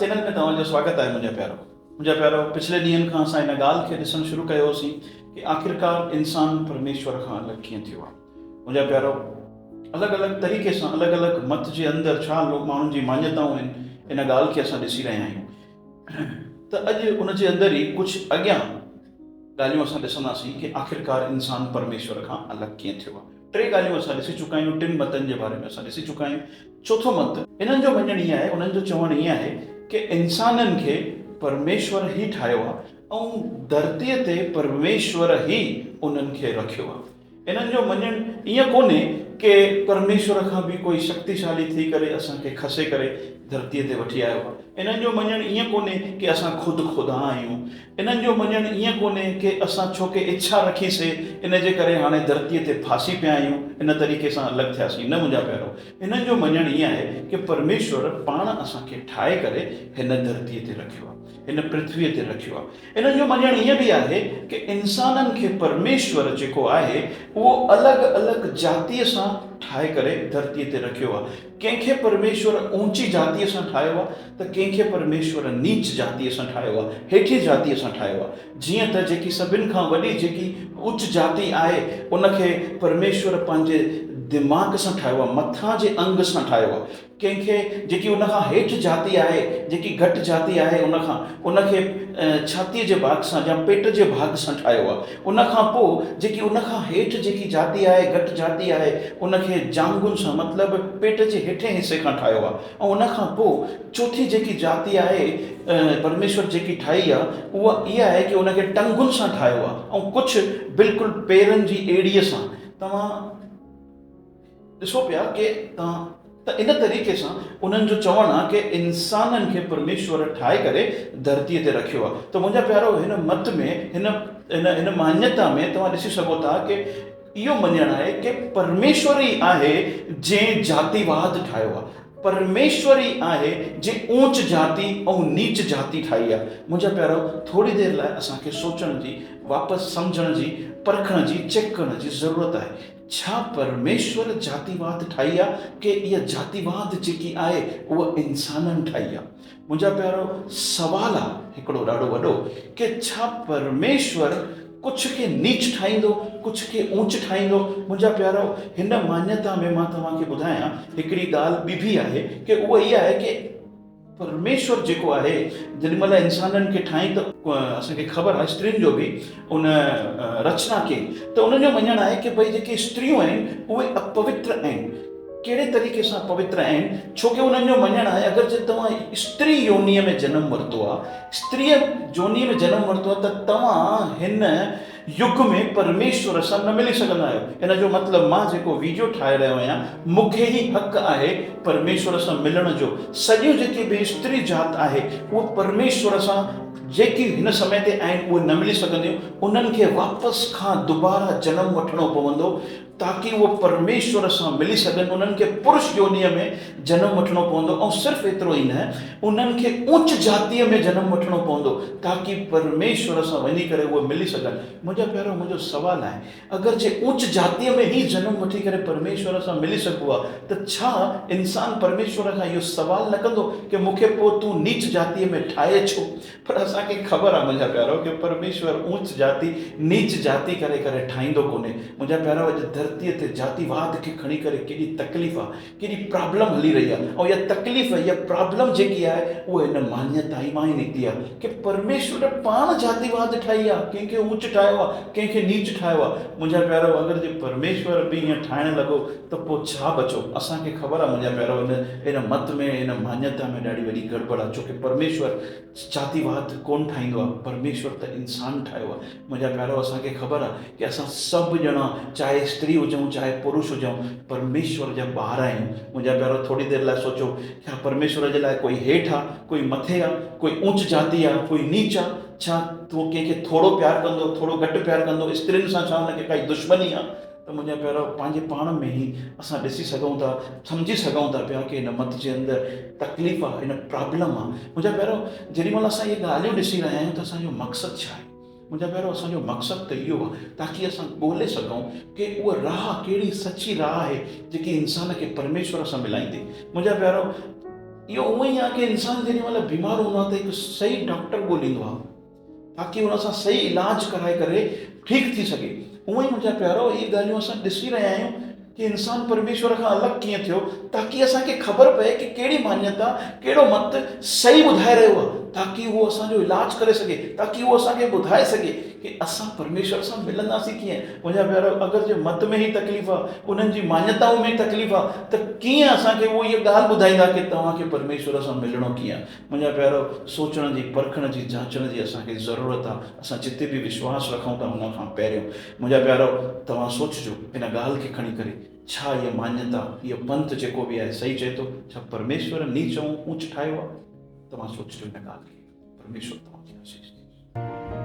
Channel ۾ توهان جو سواگت آهي منهنجا پيارو منهنجا پيارو پڇلي ڏينهن کان اسان ان ڳالهه کي ڏسڻ شروع ڪيو هوسين ڪي آخرڪار انسان پرميشور کان الڳ ڪيئن ٿيو آهي منهنجا پيارو الڳ الڳ طريقي سان الڳ الڳ مت جي اندر ڇا ماڻهن جي مانيتائون آهن ان ڳالهه کي اسان ڏسي رهيا آهيون ته اڄ ان جي اندر ئي ڪجهه اڳيان ڳالهيون اسان ڏسنداسين ڪي آخرڪار انسان پرميشور کان الڳ ڪيئن ٿيو آهي. ٽي ڳالهيون اسان ڏسي چڪا آهيون، ٽن متن جي باري ۾ اسان ڏسي چڪا آهيون. چوٿون مت، انهن جو مڃڻ ائين آهي، انهن جو چوڻ ائين آهي ڪي انسانن کي پرميشور ئي ٺاهيو آهي ۽ ڌرتيء تي پرميشور ئي انهن کي رکيو آهي. انهن جو مڃڻ ائين ڪونهي ڪي پرميشور کان به ڪوئي شڪتيشالي ٿي ڪري اسان کي کسي ڪري ڌرتيء تي وٺي آيو آهي. انهن جو مڃڻ ائين ڪونهي ڪي اسان خود خدا آهيون. انهن جو مڃڻ ائين ڪونهي ڪي اسان ڇو ڪي اڇا رکي سي ان جي ڪري هاڻي ڌرتيء تي ڦاسي پيا آهيون ان طريقي سان الڳ ٿياسين. نه منهنجا پيارو انهن جو مڃڻ ائين آهي ڪي پرميشور پاڻ اسان کي ٺاهي ڪري هن ڌرتيء تي رکيو آهي. هن پرٿويء تي رکيو آهي. انهن جو مڃڻ ائين به آهي ڪه انسانن کي پرميشور جيڪو آهي اهو الڳ الڳ جاتيء سان ٺاهي ڪري ڌرتيء تي رکيو آهي. ڪنهن کي پرميشور اونچي جاتيء سان ٺاهيو آهي ته ڪنهن کي پرميشور نيچ جاتيء سان ٺاهيو آهي، هيٺين جاتيء سان ٺاهيو آهي. جيئن ته جيڪي سڀن کان وڏي جيڪي اچ جاتي آهي ان کي پرميشور پنهنجي دماغ سان ٺاهيو آهي، مٿان جي انگ سان ٺاهيو آهي. ڪنهن کي جيڪي ان کان هيٺ جاتي آهي، جيڪي گهٽ جاتي آهي ان کان، ان کي ڇاتيء جي ڀاڳ سان يا پيٽ جي ڀاڳ سان ٺاهيو آهي. ان کان پوء جيڪي ان کان هيٺ جيڪي جاتي آهي، گهٽ جاتي آهي، ان کي جانگن سان مطلب پيٽ جي هيٺين حصي کان ٺاهيو آهي ۽ ان کان پوء چوٿين جيڪي جاتي آهي، پرميشور جيڪي ٺاهي آهي، اها اها آهي ڪي ان کي ٽنگن سان ٺاهيو آهي ۽ ڪجهه بلڪل پيرن جي ايڙيء سان. توهان. ڏسو پيا ڪي توهان ته ان طريقي سان انهن جو چوڻ آ ڪي انسانن کي پرميشور ٺاهي ڪري ڌرتي تي رکيو آ ته منهنجا پيارو هن مت ۾ هن هن هن مانيتا ۾ توهان ڏسي سگهو ٿا ڪي اهو مڃڻ آهي ڪي پرميشور ئي آهي جنهن جاتيواد ٺاهيو آ پرميشور ئي آهي جنهن اونچ جاتي ۽ نيچ جاتي ٺاهي آ منهنجا پيارو ٿوري دير لاء اسان کي سوچڻ جي واپس سمجهڻ جي پرکڻ جي چيڪ ڪرڻ جي ضرورت آهي ڇا پرميشور جاتيواد ٺاهي آ ڪي اها جاتيواد جيڪي آهي اها انسانن ٺاهي آ؟ منهنجا پيارو سوال آ هڪڙو ڏاڍو وڏو ڪي ڇا پرميشور ڪجهه کي نيچ ٺاهيندو ڪجهه کي اونچ ٺاهيندو؟ منهنجا پيارو هن مانيتا ۾ مان توهان کي ٻڌايان هڪڙي ڳالهه ٻي به آهي ڪي اها اها آهي ڪي پرميشور جيڪو آهي جيڏي مهل انسانن کي ٺاهين ته اسان کي خبر آهي استرين جو به ان رچنا ڪئي ته انهن جو مڃڻ آهي ڪي ڀئي جيڪي استريون آهن اهي اپوتر آهن ڪهڙي طريقي سان پوتر آهن ڇو ڪي انهن جو مڃڻ آهي اگر جي توهان استري يوني ۾ جنم ورتو آهي استري يوني ۾ جنم ورتو آهي ته توهان هن يگ ۾ پرميشور سان نه ملي سگهندا آهيو. ان جو مطلب مان جيڪو ويڊيو ٺاهي رهيو آهيان مون کي ئي حق آهي پرميشور سان ملڻ جو. سڄيون جيڪي به استري جات آهي اهو پرميشور سان جيڪي هن سمي تي آهن اهي نه ملي سگهنديون انهن کي واپس کان دوباره جنم وٺڻو پوندو. تاڪي اهو پرميشور سان ملي سگهن، انهن کي پرش يونيء ۾ جنم وٺڻو پوندو ۽ صرف ايترو ئي نه، انهن کي اونچ جاتيء ۾ جنم وٺڻو پوندو، تاڪي پرميشور سان وڃي ڪري اهي ملي سگهن. منهنجا پيارو، منهنجو سوال آهي، اگر جي اونچ جاتيء ۾ ئي جنم وٺي ڪري پرميشور سان ملي سگهبو آهي ته ڇا انسان پرميشور کان اهو سوال نه ڪندو ڪي مون کي پوء تون نيچ جاتيء ۾ ٺاهي ڇو؟ پر اسان کي خبر آ منهنجا پيارو ڪي پرميشور اونچ جاتي نيچ جاتي ڪري ڪري ٺاهيندو ڪونهي. منهنجا پيارا اڄ ڌرتيء تي جاتي واد کي کڻي ڪري ڪيڏي تڪليف آ، ڪيڏي پرابلم هلي رهي آ ۽ اها تڪليف اها پرابلم جيڪي آهي اها هن مانيتا ئي مان ئي نڪتي آ ڪي پرميشور پاڻ جاتي واد ٺاهي آ، ڪنهن کي اونچ ٺاهيو آ، ڪنهن کي نيچ ٺاهيو آ. منهنجا پيارو اگر جي پرميشور به ائين ٺاهڻ لڳو ته پوء ڇا بچو؟ اسان کي خبر آ منهنجا پيارو هن هن مت ۾ هن مانيتا ۾ ڏاڍي وڏي گڙٻڙ آ ڇو ڪي پرميشور جاتي وات ڪونه ٺاهيندو آ، پرميشور ته انسان ٺاهيو آ. منهنجا پيارو اسان کي خبر آ ڪي اسان سڀ ڄڻا چاهي استري هجون چاهي پرش هجون پرميشور جا ٻار آهيون. منهنجا پيارو ٿوري دير لاء سوچو ڇا پرميشور جي لاء ڪوئي هيٺ آ، ڪوئي مٿي آ، ڪوئي اونچ جاتي آ، ڪوئي نيچ آ؟ ڇا هو ڪنهن کي ٿورو پيار ڪندو ٿورو گهٽ پيار ڪندو؟ استرين سان ڇا هن کي ڪائي دشمني آ؟ ته منهنجا پيارا پنهنجي پاڻ ۾ ئي اسان ڏسي سگهون ٿا سمجهي سگهون ٿا پيا ڪي هن مت جي اندر تڪليف آ هن پرابلم آ. منهنجا پيارا جيڏي مهل اسان اهي ڳالهيون ڏسي رهيا آهيون ته اسان جو مقصد ڇا آهي؟ منهنجا پيارا اسان جو مقصد ته اهو آ تاڪي اسان ڳولي سگهون ڪي اها راهه ڪهڙي سچي راهه آهي جيڪي انسان کي پرميشور سان ملائيندي. منهنجا پيارا. اهو اونئن ئي آهي ڪه انسان جيڏي مهل بيمار هوندو آهي ته هڪ صحيح ڊاڪٽر ڳوليندو آهي تاڪه ان سان صحيح علاج ڪرائي ڪري ٺيڪ ٿي سگهي. اونئن ئي منهنجا پيارو اهي ڳالهيون اسان ڏسي رهيا آهيون ڪه انسان پرميشور کان الڳ ڪيئن ٿيو تاڪه اسان کي خبر پئي ڪه ڪهڙي مانيتا ڪهڙو مت صحيح ٻڌائي رهيو آهي تاڪه اهو اسان جو علاج ڪري سگهي تاڪه اهو اسان کي ٻڌائي سگهي ڪه اسان پرميشور سان ملنداسين ڪيئن. منهنجا پيارا اگر جي مت ۾ ئي تڪليف آهي انهن جي مانيتائن ۾ ئي تڪليف آهي ته ڪيئن اسان کي اهو اها ڳالهه ٻڌائيندا ڪه توهان کي پرميشور سان ملڻو ڪيئن آهي. منهنجا پيارو سوچڻ جي پرکڻ جي جاچڻ جي اسان کي ضرورت آ اسان جتي به وشواس رکون ٿا ان کان پهريون منهنجا پيارو توهان سوچجو ان ڳالهه کي کڻي ڪري ڇا هيء مانيتا هيء پنٿ جيڪو به آهي صحيح چئي ٿو ڇا پرميشور نيچ ۽ اونچ ٺاهيو آ توهان سوچجو ان ڳالهه کي پرميشور توهان کي آشيش ڏي.